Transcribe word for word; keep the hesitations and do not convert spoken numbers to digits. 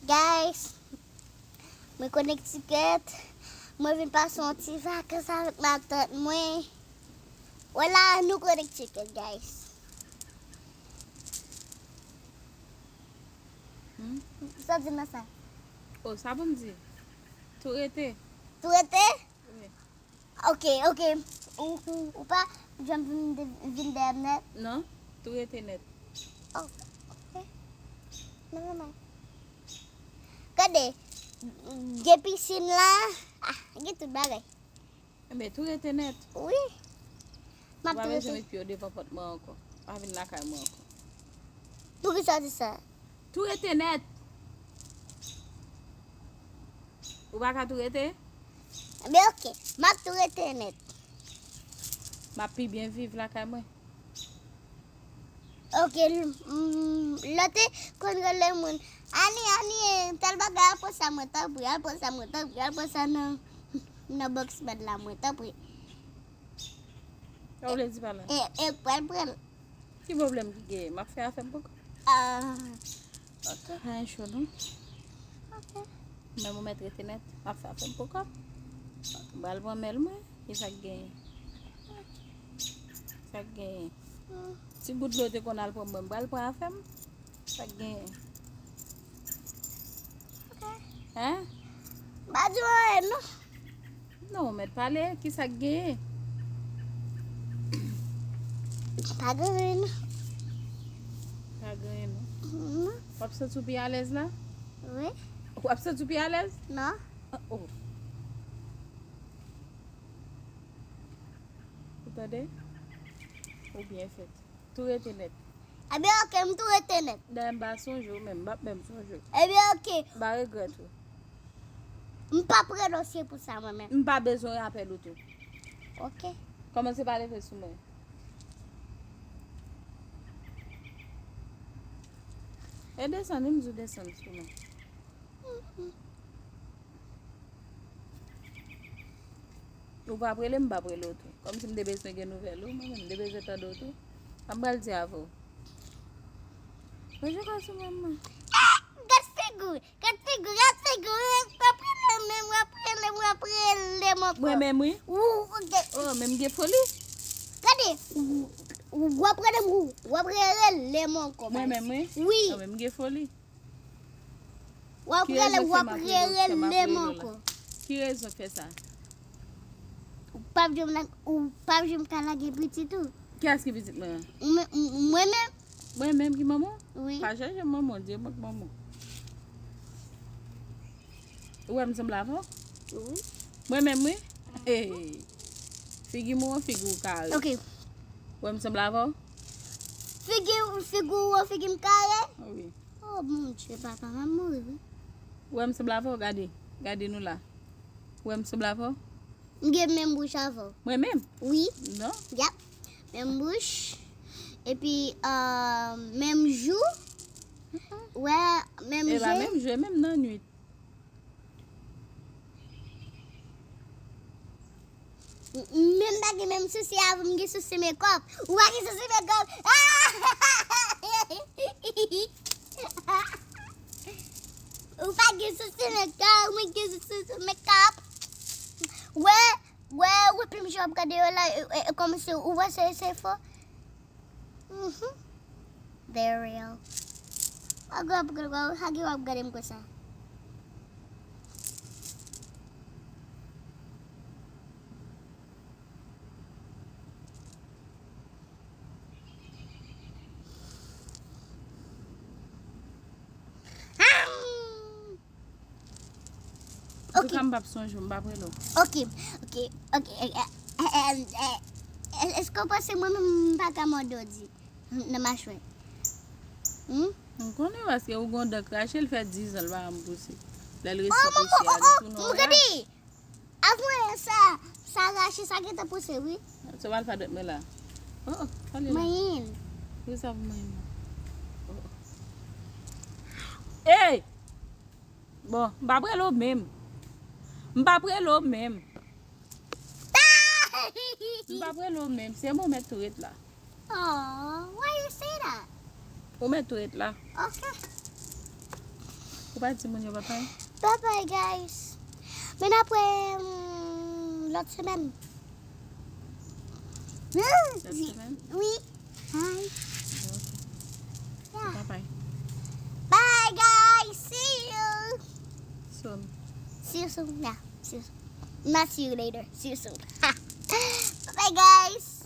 Guys, mwen Connecticut. Mwen vin pase yon ti vakans avèk matant mwen. Wè la, nou Connecticut, guys. Hmm? Sa di nan sa? Oh, sa pou m di? Tou rete. Tou rete? Wi. Ok, ok. Ou, ou, ou pa janm vin de-, vin dèyè m nèt? Non, tou rete nèt. Oh, ok. Never mind. Gade, gen pisin la. Ah, gen tout bagay. Enben, tou rete nèt. Wi. M ap tou rete. Ou pa bezwen met pye w devan pòt mwen ankò. Pa vin lakay mwen ankò. Poukisa w di sa? Tou rete nèt. Ou pa ka tou rete? Ebyen, ok. M ap tou rete nèt. M ap pi byen viv lakay mwen. Ok, l-, mm, lè w te konn rele moun, Ani, Ani, eh, tèl bagay, al pran sa mwen, tanpri, al pran sa mwen, tanpri, al pran sa nan, nan box bag la mwen, tanpri. Sa w vle di pa la? E, e, pral pran l. Ki pwoblèm ki genyen? M ap fè afè m poko. Ah, ok. Pa gen cho non. Ok. Men mwen mèt rete nèt. M ap fè afè m poko. M pral pran mèl mwen. E sa k genyen? Sa k genyen? Hmm. Ti gout dlo te konn al pran mwen. M pral pran afè m. Sa k genyen? Ok. Hein? M pa di w anyen non. Non, ou mèt pale, kisa k genyen? Pa gen anyen non. Pa gen anyen non. Non. W ap santi w pi alèz la? Wi. W ap santi w pi alèz? Non. Ah, oh. Ou tande? Ou byen fèt. Tou rete nèt. Ebyen, ok, m tou rete nèt. Dayè m pa sonje w menm, m p ap menm sonje w. Ebyen, ok. M pa regrèt ou. M p ap renonse pou sa, mwen menm. M pa bezwen rapèl ou tou. Ok. Kòmanse pa leve sou mwen. E desann, wi, m di w desann sou mwen. Mm, mm. Ou p ap rele m, m p ap rele w tou. Kòmsi m te bezwen gen nouvèl ou, mwen menm, m te bezwen tande w tou. Sa m pral di avè w? Mwen jwe kòm sou manman. Ah! Gad figi w, gad figi w, gad figi w. W ap rele m menm, w ap rele m, w ap rele m ankò. Mwen menm, wi. Ou, ou gen Oh, men m gen foli. Gade, ou, ou, w ap rele m, ou, w ap rele m ankò, baz. Mwen menm, wi. Wi. Oh, men m gen foli. W ap rele, w ap rele m ankò. Ki rezon k fè m ap rele w la? Ki rezon k fè sa? Ou p ap janm la, ou p ap janm ka lage pitit ou. Kiyès ki pitit mwen an? Ou men-, m-, mwen menm. Mwen menm ki manman w? Wi. Pa chèche manman w, di mwen k manman w. Ou wè m sanble avè w? Wi. Mwen menm, wi. Hey. Figi m ou, figi w kare. Ok. Ou wè m sanble avè w? Figi, figi w, figi m kare? Wi. Oh, Bondye, papa, m ap mouri, wi. Ou wè m sanble avè w? Gade. Gade nou la. Ou wè m sanble avè w? M gen menm bouch avè w. Mwen menm? Wi. Non. Yap. Menm bouch. Epi, euh, menm jou. Wè, menm je. E pa menm je, menm nan nwit. M-, menm pa gen menm sousi avè w, m gen sousi mekòp. Ou pa gen sousi mekòp. Ou pa gen sousi mekòp, mwen gen sousi mekòp. Wè, wè, wè, pi m jan w ap gade yo la, e, e, e, kòmsi ou wè se, se fo. Mhm. Very real. Wap gade, wap gade, wap gade m konsa. Antouka, m p ap sonje w, m p ap rele w. Ok, ok, ok, eh, eh, eh, eh, eh, èske w panse mwen menm m pa ka mòde w di nan machwè? Hmm? M konnen paske ou gon dan krache, l fè dizan l pa janm pouse. Lè l resi pouse a, li tounen yon rach. Avan sa, sa rache, sa gentan pouse, wi. Sa w al fè dòt mwen la. Oh, oh, ale la. Manyen l. Poukisa pou manyen l la? Oh, oh. Ey! Bon, m p ap rele w menm. M p ap rele w menm. M p ap rele w menm. Se mwen mèt tou ret la. Oh, why you say that? Ou mèt tou ret la. Ok. Ou pa di moun yo bye bye? Bye bye, guys. Men apre mm, lòt semèn. Lòt semèn? Wi. Bye. Bye bye. Bye, guys. See you. Soon. See you soon. Yeah. See you soon. Not see you later. See you soon. Bye, guys.